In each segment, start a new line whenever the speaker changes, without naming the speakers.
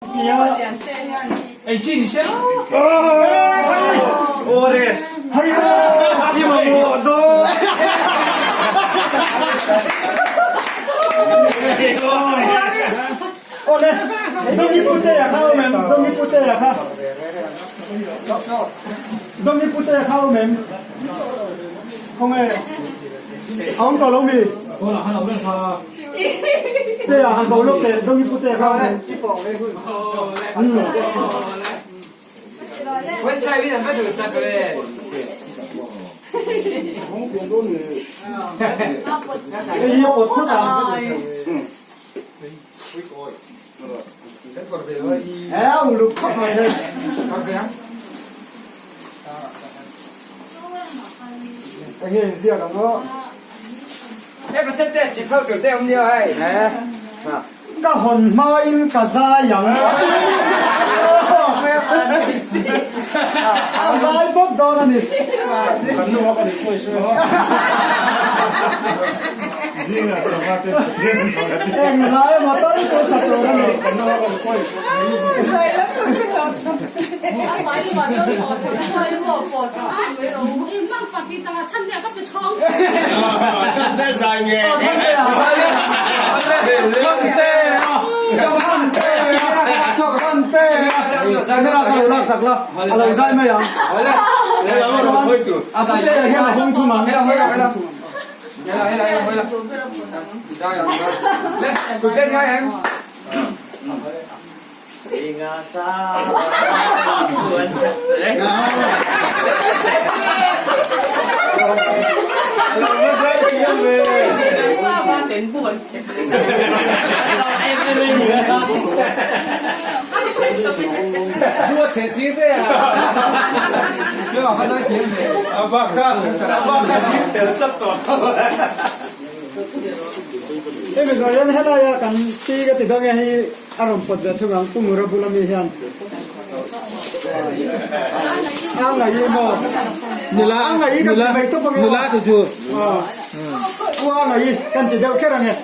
Ei chi ni se
Ores i mamawh dawn.
Awle, Dongi Putea kha awm em? Dongi Putea kha. Dongi Putea kha awm em? Khawnge? A awm tawh lo mi? Tea han ko lawk teh, Dongi Putea kha awm em? Hei hi a pawt phawt ang. He a uluk khawp mai hei. Enge in ziak ang aw. Ka hawn hmain ka zai ang. A zai bawk dawn a ni. Eng lai emaw tal pawh sa tur a ni. Hemi zawh hian helaia kan pi ka ti dawn nge hi a rawn pawt ve thung ang Pu Ngura bula mi hian a ngaih i maw
Nula
a ngaih i kan ti mai tawp ange
nula chu chu
Pu a ngaih i kan ti deuh kher ange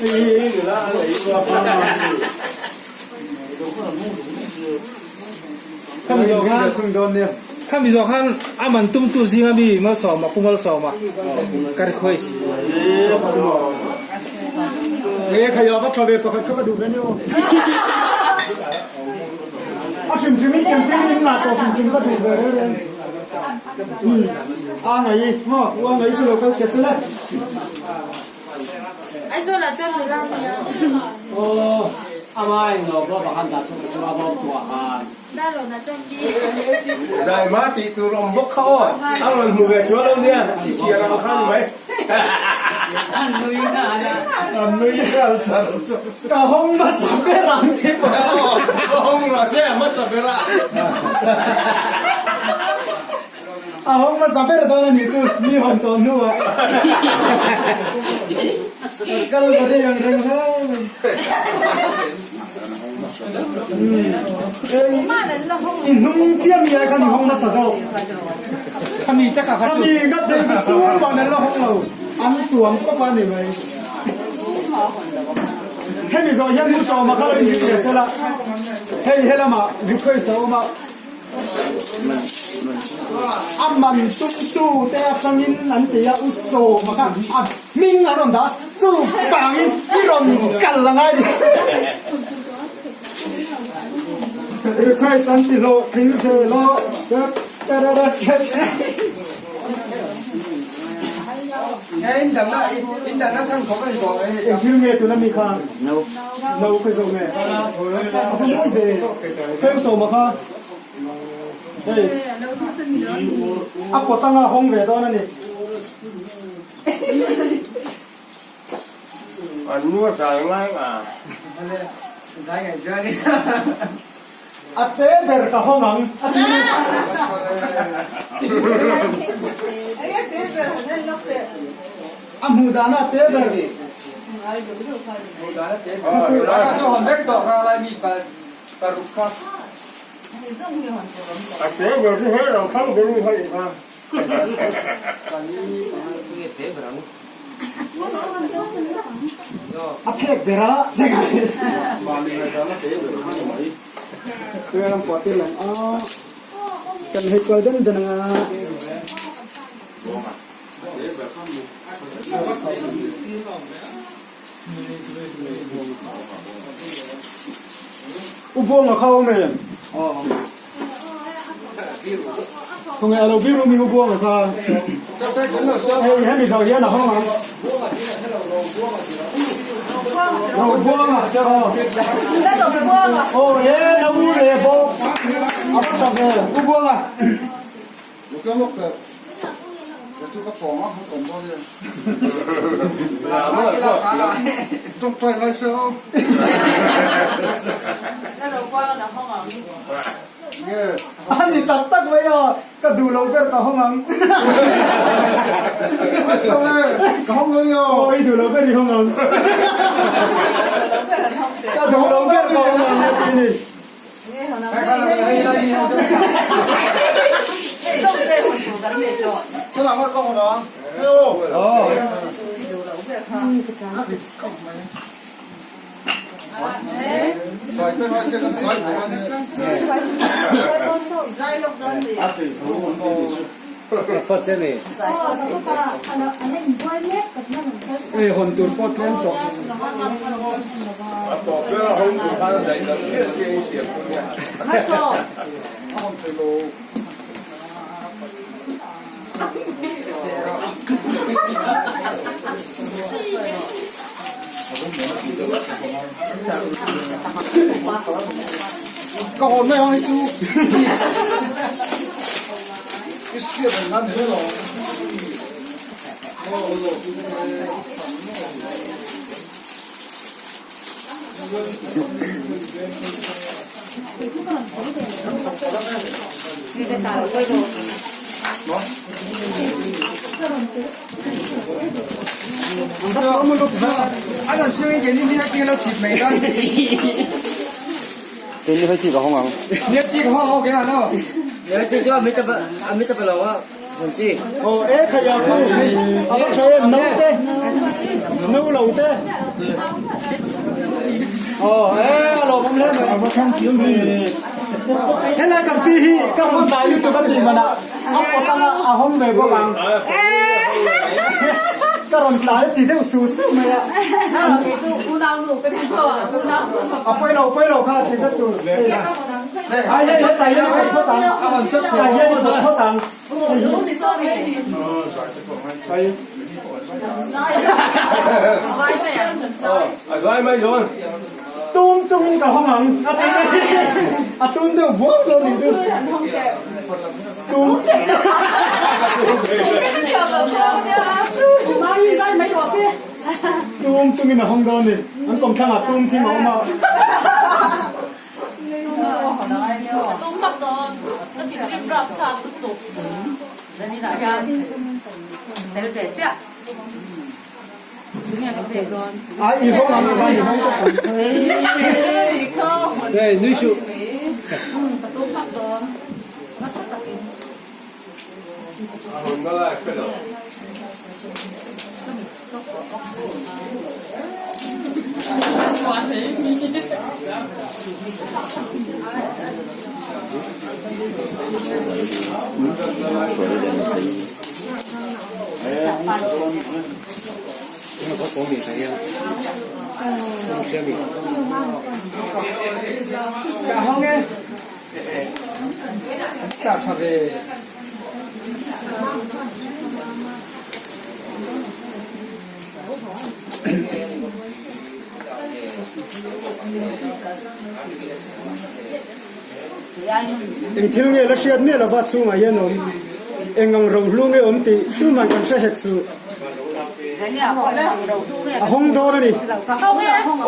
hei hi nula a ngaih i
Khami zawh khan
thung dawn nia.
Khami zawh khan a man tumtu zinga mi Malsawma Pu Malsawma ka request.
Nge khaia va tha ve pakhat kha ka duh ve ni aw. A hrim hrim in engtin in ngah tawh hrim hrim ka duh ve reng reng. A ngai maw u a ngai chu lo kal che sela.
Aizawl ah chuan nula nia.
Aw, ama in lo bawk a khan dah chhuak chu a bawk chu a han.
Darlawn ah chuan ki.
Zaima tih tur awm bawk kha aw, a rawn hmu ve chuan lo nia, i chhiar ang kha ni mai.
An nui nghal a.
An nui nghal char char. Ka hawng hmasa ber ang ti pawh.
Aw, ka hawng rawh se a hmasa ber a.
A hawng hmasa ber dawn a nih chu mi hawn tawh hnuah kal va rei ang reng hle mai. I hnung chiah mi ai khan i hawng hmasa zawk.
Khami taka kha chu.
Khami ngat deuh chu tumah an la hawng lo, an tuam kawp a ni mai. Hemi zawh hian mu sawma kha lo inring ve sela, hei helamah request a awm a. A man tumtu te atangin an ti a, u sawma kha a hming an rawn dah a, chu vangin i rawn kal a ngai ni. Request an ti hlawh tling zel a, Eng thil nge tuna mi kha? No khawi zawk nge? A hun mai ve. Hei sawma kha hei a pawt anga hawng ve dawn a ni.
An nu a zai ngai nga.
A te ber ka hawng ang a ti. A hmuh dan a te ber.
A te ber chu hei lo thlang ber mi hei kha.
A phek ber a Tuiah kan puah tir lang a kan hei kual den den ang a. U Buanga kha awm em? Khawnge a lo biru mi U Buanga kha? Hei hemi zawh hian a hawng ang. Ro Buanga aw. Aw e na u le bawk. A va tha ve U Buanga. A ni tak tak mai a, ka duh lo ber ka hawng ang. Aw i duh lo ber i hawng ang. Ka duh lo ber ka hawng ang a ti ni. Hei hawn tur pawh tlem tawh. Ka hawn mai ang hei chu. Aw e khai a ku a va tha em no te no lo te aw e a lawm awm hle mai a va thang thiam hi helai kan pi hi ka rawn tlai lutuk a tih manah a pawt anga a hawng ve bawk ang ka rawn tlai a ti deuh su su mai a a pawi lo pawi lo kha a thei vek tur ai hei hetah hian i kawt phawt ang hetah hian i kawt phawt ang. Tum chungin ka hawng ang a ti a tum deuh buau dawn nih chu tum tum chungin a hawng dawn ni an kawmthlangah tum thing a awm a. Ai i hawng ang i hawng tawp ang. Eng thil nge la hriat miah lova chhungah hian awm eng ang rohlu nge awm tih tumah kan hre hek suh. A hawng dawn a ni.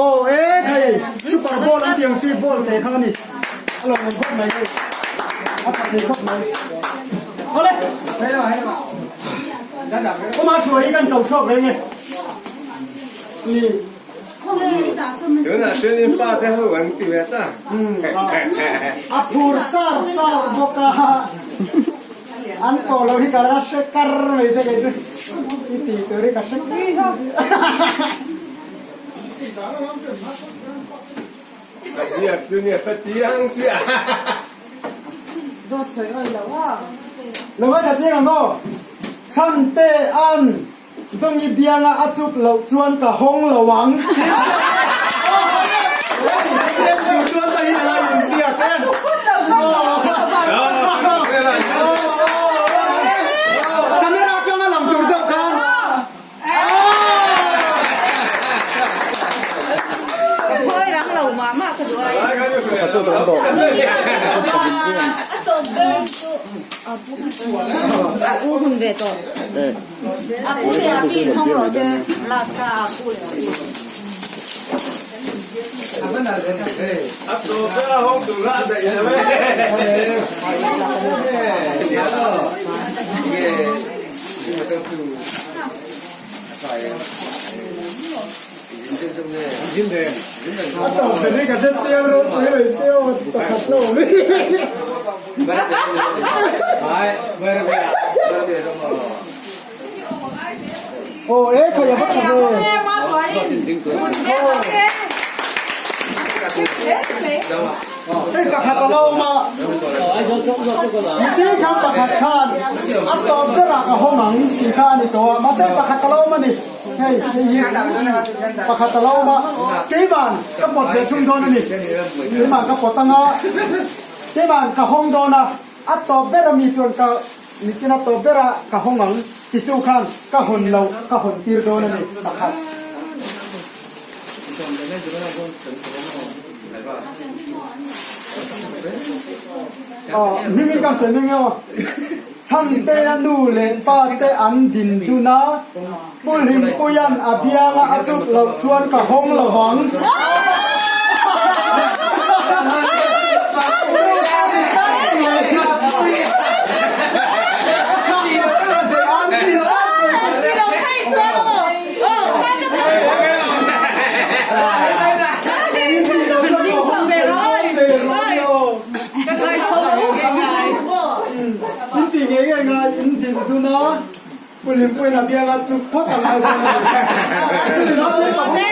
Aw e khai super ball an tih ang chi ball te kha a ni. A lo awm khawp mai hei. A tha thei khawp mai. Awle! Awma thuai hi kan to chhuak reng e. Ni.
Tunah chuan in pa te ho an ti ve ta.
A phur sar sar bawk a. An ko lo hi ka la hre kar mai che kei chu. I tih tur hi ka hre mai.
Ziak chu nia chiang sia.
Dawt sawi awi lo a.
Lo ngaithla chiang ang aw. Chhan te an Dawngi bianga a chuk loh chuan ka hawng lo ang. Camera atanga lang tur deuh khan.
Ka phawi rang lo mah mah ka duh ai. A tawp ber chu a u hun ve tawh. A u leh a pi in hawng rawh se last kha a pu leh a pi.
A tawp ber a hawng tur a daih lo e.
A tawp ber hi ka hre chiang ropui mai che aw pakhat lo awm hi. Aw e khawi a va tha ve. Hei pakhat a lo awm a, Micheng khan pakhat khan a tawp berah ka hawng ang tih kha a ni tawh a, mahse pakhat a lo awm a ni. Hei hei hi pakhat a lo awm a, keiman ka pawt ve thung dawn a ni. Keiman ka pawt ang a, keiman ka hawng dawn a, a tawp ber ami chuan ka Nichin a tawp ber a ka hawng ang titu khan ka hawn loh ka hawn tir dawn a ni pakhat. Aw hmingin kan sawi mek emaw Chhangte a nu leh pa te an din dun a, Pu Hlimpuia'n a bianga a chuk loh chuan ka hawng lo vang. In ti ngei ngei ngai in din dun a, Pu Hlimpuiin a bianga chuk phawt a ngai dawn a ni. Chumi hma chu ka hmu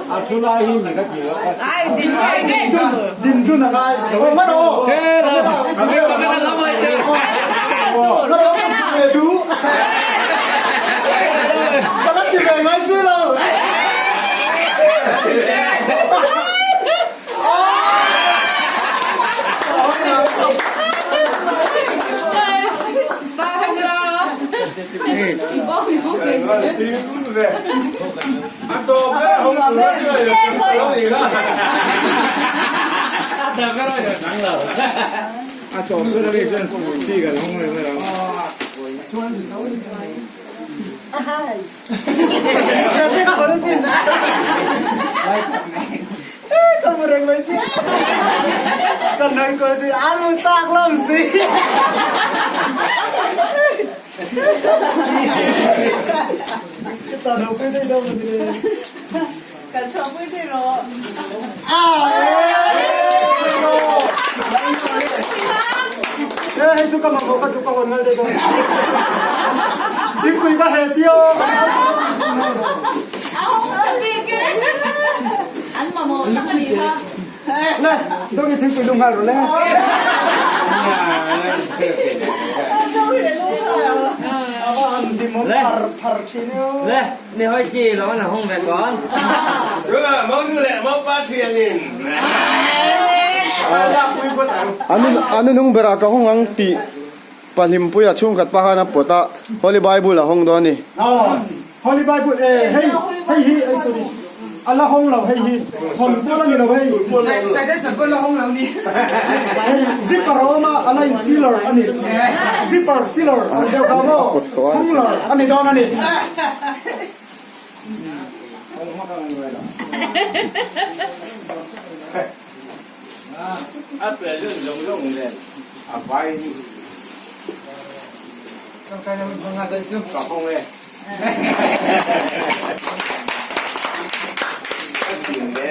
A thu lai hi mi ka ti lo.
Din dun a ngai. Aw hman aw. Hman aw kan ti ve duh. Ka la ti ve ngai si lo. Ka hmu reng mai si. Ka nui ko si an mu chak lom si. Ka ta no pui dei do ma ni.
Kan chhuah pui dei ro.
Ah! Eh, hei chu ka mamawh ka duh ka hawn ngal dei dawn. Dingpui ka he si aw.
An mamawh tak a ni kha.
Le, dawng i thingpui lung nghal rawh le.
Le, ni hoi chi lo na hong ve kon.
Tunah monu leh mopa thianin.
An nunung berah ka hawng ang tih Pahlimpuia chhungkhat pa khan a pawt a, Holy Bible a hawng dawn a ni.
Aw, Holy Bible e, hei, hei hi, ei sorry, a la hawng lo hei hi, hawn pawl a ni lo hei. Hei zipper a awm a, a la in sealer a ni, zipper sealer ang deuh kha maw, hawng lo a ni dawn a ni.
A present zawng zawng nen a vai ni. Ka hawng e. Ka chhing ve.